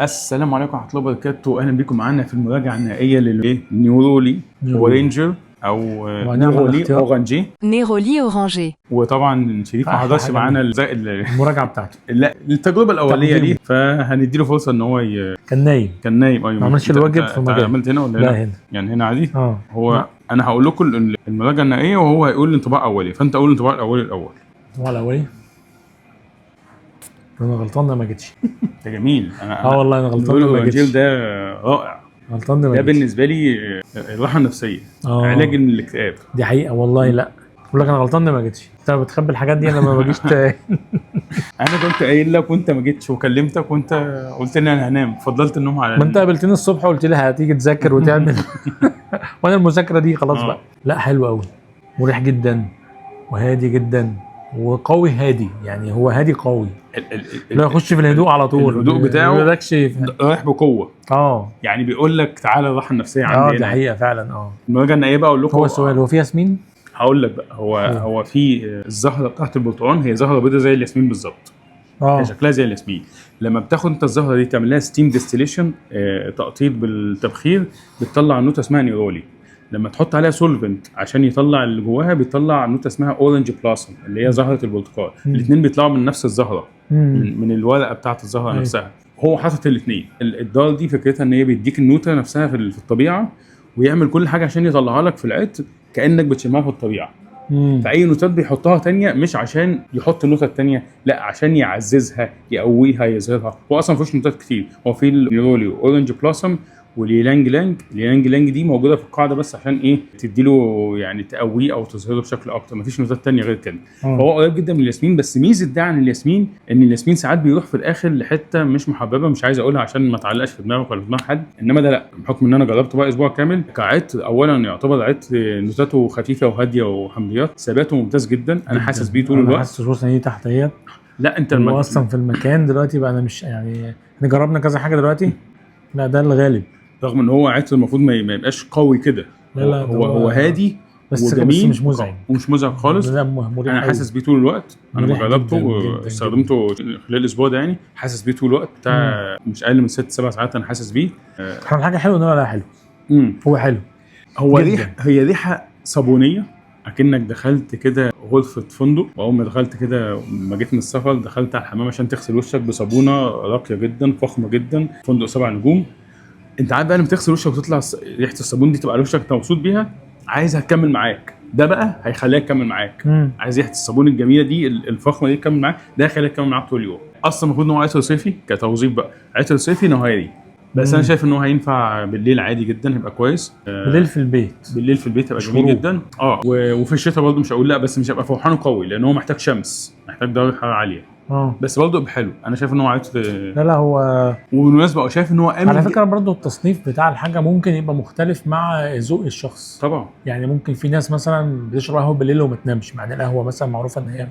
السلام عليكم ورحمة الله وبركاته، اهلا بكم معانا في المراجعة النهائية للايه؟ نيرولي نيرولي. oranger او وهنعمل نيرولي اختيار. oranger. Néroli orangé. وطبعا شريف ما أحلى حضرش حاجة. معانا المراجعة بتاعته. لا، التجربة الاولية تقديم. ليه، فهندي له فرصة ان هو كان نايم. كان نايم، ايوه. ما عملش الواجب في أنت مجال. عملت هنا ولا لا هنا؟ هنا. يعني هنا عادي. اه. هو لا. انا هقول لكم المراجعة النهائية وهو هيقول الانطباع الاولي، فانت قول الانطباع الاولي الاول. هو الاولي، انا غلطان ده ما جيتش. ده جميل، انا اه والله انا غلطان ده ما ال oranger جيتش. ده رائع. غلطان ده ما ده جيتش. بالنسبة لي الراحة النفسيه، علاج من الاكتئاب. دي حقيقة والله. لا، بقول لك انا غلطان ده ما جيتش. انت بتخبي الحاجات دي، انا ما بجيش انا كنت قايل لك وانت ما جيتش، وكلمتك وانت قلت لي انا هنام، فضلت النوم على ما انت قابلتني الصبح وقلت لي هتيجي تذاكر وتعمل، وانا المذاكرة دي خلاص بقى. لا، حلو قوي، مريح جدا وهادي جدا وقوي. هادي يعني هو هادي قوي. لا، يخش في الهدوء على طول. الهدوء بتاعه ما يقولكش رايح بقوه. يعني بيقول لك تعالى الراحة النفسية عندي دي هنا. حقيقة فعلا. المراجعة النهائية بقى اقول لكم. هو السؤال، هو في ياسمين؟ هقول لك بقى، هو هو في الزهرة بتاعت البرتقال، هي زهره بيضاء زي الياسمين بالظبط. هي شكلها زي الياسمين. لما بتاخد انت الزهرة دي تعمل لها steam distillation، تقطير بالتبخير، بتطلع نوتة اسمها نيرولي. لما تحط عليها solvent عشان يطلع اللي جواها، بيطلع نوتة اسمها orange blossom اللي هي زهره البرتقال. الاثنين بيطلعوا من نفس الزهره، من الورقة بتاعت الزهرة نفسها. هو حاطط الاثنين. الدار دي فكرتها ان هي بيديك النوته نفسها في الطبيعه، ويعمل كل حاجة عشان يطلعها لك في العطر كانك بتشمها في الطبيعه. فاي نوتات بيحطها تانية مش عشان يحط النوتة التانية، لا، عشان يعززها، يقويها، يظهرها. هو اصلا ما فيهوش نوتات كتير، هو في النيرولي و orange blossom وال ylang ylang. ال ylang ylang دي موجودة في القاعدة بس عشان ايه؟ تديله يعني تقوية او تظهره بشكل اكتر. مفيش نوتات تانية غير كده. فهو قريب جدا من الياسمين، بس ميزة ده عن الياسمين ان الياسمين ساعات بيروح في الاخر لحته مش محببه، مش عايز اقولها عشان ما تعلقش في دماغك ولا في دماغ حد. انما ده لا، بحكم ان انا جربته بقى اسبوع كامل كعطر، اولا يعتبر عطر نوتاته خفيفة وهاديه وحمضيات، ثباته ممتاز جدا، انا حاسس بيه طول انا الوقت. حاسس خصوصا دي تحت اهيت. لا، انت هو اصلا في المكان دلوقتي بقى انا مش يعني احنا جربنا كذا حاجة دلوقتي، لا ده الغالب. رغم ان هو عطر المفروض ما يبقاش قوي كده. لا لا، ده هو هو هادي بس وجميل بس مش مزعج. ومش مزعج خالص. لا، مريح انا أوي. حاسس بيه طول الوقت. انا مريح جربته جداً جداً. استخدمته خلال الاسبوع ده، يعني حاسس بيه طول الوقت بتاع مش اقل من 6 7 ساعات انا حاسس بيه. احنا الحاجة حلوة نقول عليها حلو. هو حلو هو جداً. ريح هي ريحه صابونيه، اكنك دخلت كده غرفة فندق، واول ما دخلت كده، ما جيت من السفر، دخلت على الحمام عشان تغسل وشك بصابونه راقية جدا، فخمة جدا، فندق 7 نجوم. انت عارف بقى لما تغسل وشك وتطلع ريحه الصابون دي تبقى على وشك، انت مبسوط بيها، عايزها تكمل معاك. ده بقى هيخليها تكمل معاك. عايز ريحه الصابون الجميلة دي الفخمه دي تكمل معاك، ده هيخليها تكمل معاك طول اليوم. اصلا المفروض ان هو عطر صيفي كتوظيف بقى، عطر صيفي نهاري، بس انا شايف ان هو هينفع بالليل عادي جدا، هيبقى كويس. بالليل في البيت. بالليل في البيت هيبقى مش جميل خروج. جدا. وفي الشتاء برضه مش هقول لا، بس مش هيبقى فوحانه قوي لان هو محتاج شمس، محتاج درجه حرارة عاليه. بس برضه يبقى حلو. انا شايف ان هو عطر. لا لا، هو وبالمناسبة شايف ان هو امن على فكرة برضو التصنيف بتاع الحاجة ممكن يبقى مختلف مع ذوق الشخص. طبعا. يعني ممكن في ناس مثلا بتشرب قهوة بالليل وما تنامش، مع ان القهوة مثلا معروفة ان هي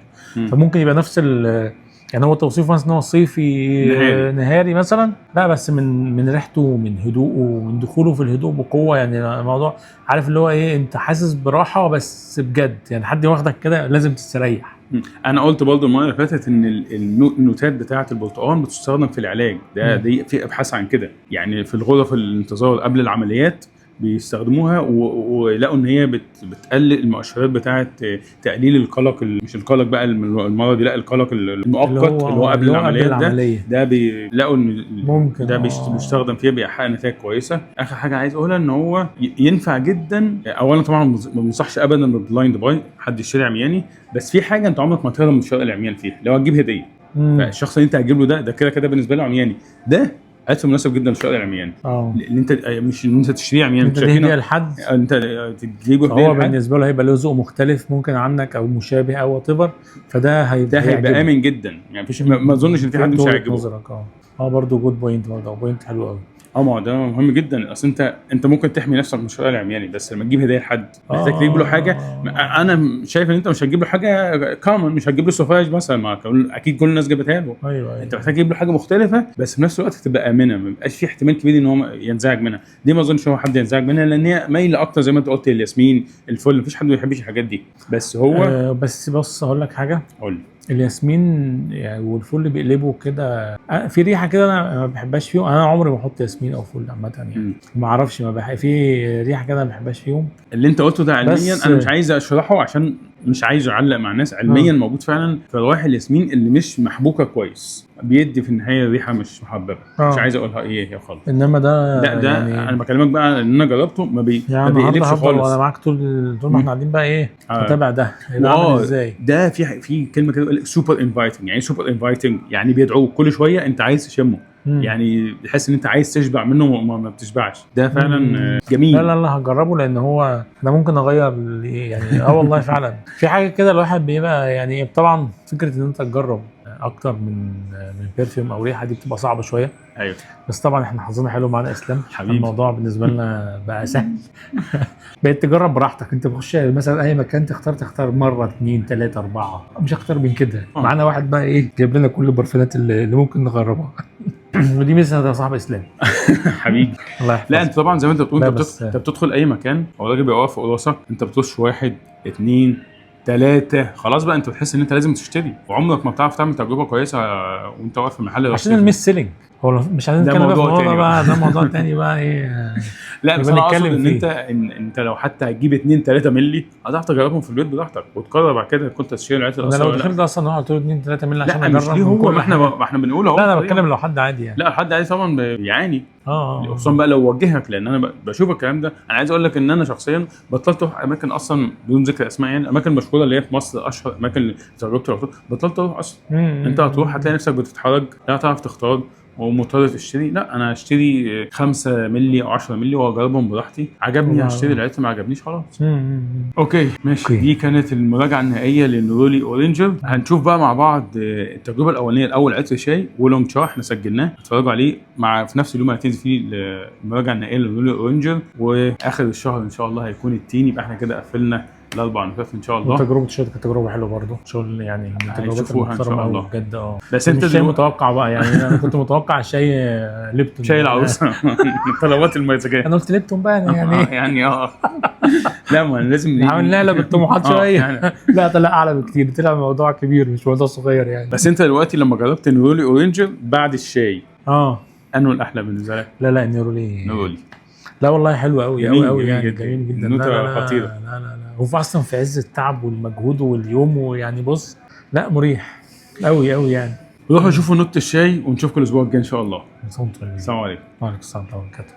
فممكن يبقى نفس ال يعني هو توصيفه مثلا ان هو صيفي نهاري. نهاري مثلا. لا، بس من ريحته ومن هدوءه ومن دخوله في الهدوء بقوه، يعني الموضوع عارف اللي هو ايه، انت حاسس براحة بس بجد، يعني حد واخدك كده لازم تستريح. انا قلت برضه المرة اللي فاتت ان النوتات بتاعه البرتقال بتستخدم في العلاج ده. دي في ابحاث عن كده، يعني في الغرف الانتظار قبل العمليات بيستخدموها ولقوا ان هي بتقلل المؤشرات بتاعه تقليل القلق، مش القلق بقى المرضي، لا، القلق المؤقت اللي هو قبل العمليات ده. العملية. ده بيلاقوا ان ممكن ده بيستخدم فيها، بيحقق نتائج كويسة. اخر حاجة عايز اقولها ان هو ينفع جدا. اولا طبعا ما بنصحش ابدا بال blind buy، حد يشتري عمياني، بس في حاجة انت عمرك ما تهرب من شراء العميان فيها، لو هتجيب هديه. فالشخص اللي انت هتجيب له ده، ده كده كده بالنسبة له عمياني، ده عطر مناسب جدا لشراء العمياني. اللي انت مش ان انت تشتريه عمياني. انت تهدي لحد. انت تجيبه هديه فهو لحد. بالنسبة له هيبقى له ذوق مختلف ممكن عنك او مشابه او whatever، فده هيبقى ده هيبقى امن جدا، يعني مفيش ما اظنش ان في حد مش هيعجبه. نظرك. برضه good point، برضه point حلو قوي. اه، ما هو ده مهم جدا، اصل انت ممكن تحمي نفسك من شراء العمياني، بس لما تجيب هديه لحد محتاج تجيب له حاجه. انا شايف ان انت مش هتجيب له حاجة common، مش هتجيب له سوفاج مثلا، ما اكيد كل الناس جابتها له. انت محتاج تجيب له حاجة مختلفه، بس في نفس الوقت تبقى امنه، ما يبقاش في احتمال كبير ان هو ينزعج منها. دي ما اظنش هو حد ينزعج منها، لان هي مايلة اكتر زي ما انت قلت الياسمين، الفل، مفيش حد ما بيحبش الحاجات دي، بس هو بس بص، هقول لك حاجه. قول لي. الياسمين يعني والفل بيقلبوا كده، في ريحه كده انا ما بحبهاش فيهم. انا عمري ما احط ياسمين او فل عامة يعني. ما اعرفش، ما بح... في ريحه كده ما بحبهاش فيهم. اللي انت قلته ده علميا بس- انا مش عايز اشرحه عشان مش عايز اعلق مع الناس. علميا موجود فعلا في روايح الياسمين اللي مش محبوكه كويس، بيدي في النهاية ريحه مش محببة. مش عايز اقولها ايه هي خالص. انما ده لا ده يعني انا بكلمك بقى ان انا جربته ما, يعني ما النهارده بيقلبش هفضل خالص. وانا معاك طول ما احنا قاعدين بقى ايه اتابع ده هيبقى عامل ازاي. ده في كلمة كده يقول لك super inviting. يعني ايه super inviting؟ يعني بيدعوك كل شوية انت عايز تشمه. يعني تحس ان انت عايز تشبع منه وما ما بتشبعش. ده فعلا جميل. لا لا لا، هجربه لان هو انا ممكن اغير يعني والله فعلا في حاجة كده الواحد بيبقى يعني، طبعا فكرة ان انت تجرب اكتر من perfume او ريحه دي بتبقى صعبة شويه. بس طبعا احنا حظنا حلو معانا اسلام. حبيبي. الموضوع بالنسبة لنا بقى سهل. بقيت تجرب براحتك، انت بتخش مثلا اي مكان تختار مرة اثنين ثلاثة اربعة، مش اكتر من كده. معانا واحد بقى ايه جايب لنا كل البرفانات اللي ممكن نجربها، ودي ميزة يا صاحب اسلام. حبيبي. الله يحفظك. لا انت طبعا زي ما انت بتقول لا انت بس- انت بتدخل اي مكان، هو الراجل بيبقى واقف في قراصه، انت بترش واحد اثنين ثلاثة، خلاص بقى انت بتحس ان انت لازم تشتري، وعمرك ما بتعرف تعمل تجربه كويسة وانت واقف في محل عشان ال mis selling هو مش عايزين ده نتكلم بقى في موضوع الموضوع تاني بقى، ده موضوع تاني بقى ايه. لا بس نبقى انا اقصد نتكلم ان فيه. انت ان انت لو حتى هتجيب 2 3 مللي هتعرف تجربهم في البيت براحتك وتقرر بعد كده كنت تشتري العطر انا الاصلي لو ولا لا. دخلت اصلا قلت له 2 3 مللي عشان لا مش اجرب ليه من هو كل ما احنا حاجة. ما احنا بنقول اهو. لا انا بتكلم لو حد عادي يعني. لا حد عادي طبعا بيعاني، خصوصا بقى لو وجهك، لان انا بشوف الكلام ده. انا عايز اقول لك ان انا شخصيا بطلت اروح اماكن اصلا بدون ذكر اسماء، يعني اماكن مشهورة اللي هي في مصر اشهر اماكن تجربه العطور، بطلت اروح اصلا. انت هتروح هتلاقي نفسك بتتحرج، لا هتعرف تختار ومضطر تشتري. لا انا هشتري 5 مللي او 10 مللي واجربهم براحتي، عجبني هشتري العطر، ما عجبنيش خلاص. okay ماشي. okay. دي كانت المراجعة النهائية لل Neroli Oranger. هنشوف بقى مع بعض التجربة الاولانية، الاول عطر شاي وولونج تشا احنا سجلناه، اتفرجوا عليه مع في نفس اليوم اللي هتنزل فيه المراجعة النهائية لل Neroli Oranger، واخر الشهر ان شاء الله هيكون التين. يبقى احنا كده قفلنا الاربع نقاط ان شاء الله. وتجربه الشاي كانت تجربه حلوة برضه، شغل يعني من التجربات هيشوفوها إن شاء المحترمة الله. قوي بجد. بس انت مش شاي دلوقتي متوقع بقى يعني، انا كنت متوقع شاي ليبتون. شاي العروسة، طلبات المزاجية. انا قلت ليبتون بقى يعني ايه يعني لا ما لازم نحاول نعلى بالطموحات شوية. يعني. لا طلع اعلى بكتير، طلع الموضوع كبير مش موضوع صغير يعني. بس انت دلوقتي لما جربت Neroli Oranger بعد الشاي انه الاحلى بالنسبة لك؟ لا لا، Neroli. Neroli. لا والله حلو قوي جميل، قوي قوي جميل يعني جدا. جميل جدا. النوتة لا لا لا خطيرة. لا لا لا، هو اصلا في عز التعب والمجهود واليوم، ويعني بص لا مريح قوي قوي يعني. روحوا شوفوا نوتة الشاي ونشوفكم الاسبوع الجاي ان شاء الله. صمت. السلام عليكم. وعليكم السلام ورحمة الله وبركاته.